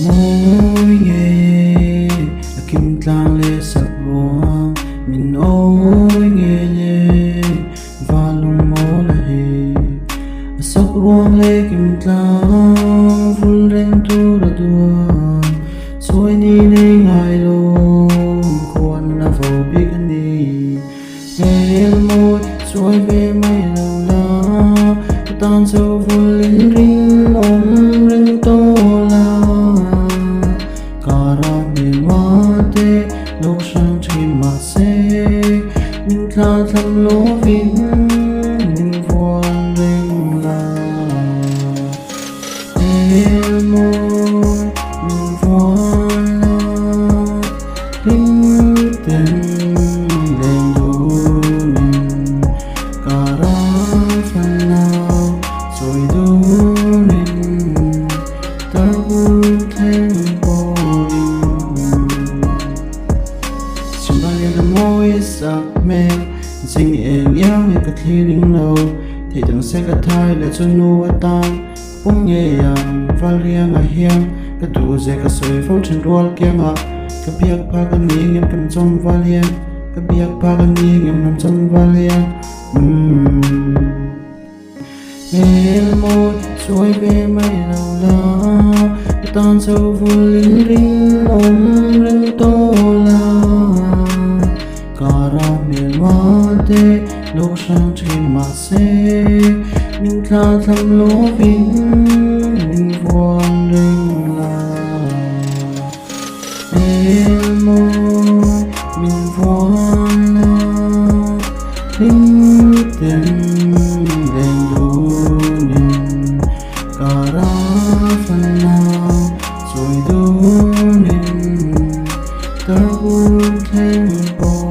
Mawi ngei e, a kim tlang leh sak ruang min awi ngei e, val lung mawl a hi. A sak ruang leh kim tlang vul reng tur a duan, sawi ni nei ngai lo khuan a vo bik a ni. Hmel mawi chuai ve mai lo la, ka tan cho vul in rinawm reng tawh la. Kara hmel mate lo hrang thin mahse, min thla thlam lovin min vuan reng la. Hmel mawi min vuan la. Hlimten leng dunin ka ram fanau chawi dunin tarhmun thleng pawhin Chhimbalia ka mawi sak hmel Zing eng iang hi ka thlir ing lo Theih dang se ka thai leh chu nu atan Pawm ngei ang val riangah hian ka duh ze ka sawi fo thin rual kiangah ka biak phak a ni ngem kan chawm val hian ka biak phak a ni ngem lam chawm val hian umm Hmel mawi chuai ve mai lo la ka tan chho vul in rinawm reng tawh la Kara hmel mate lo hrang thin mahse. Se min thla thlam lovin min vuan reng la. Hmel mawi min vuan la, hlim ten leng dunin ka rafan nau chawi dunin tarhun thleng pawhin.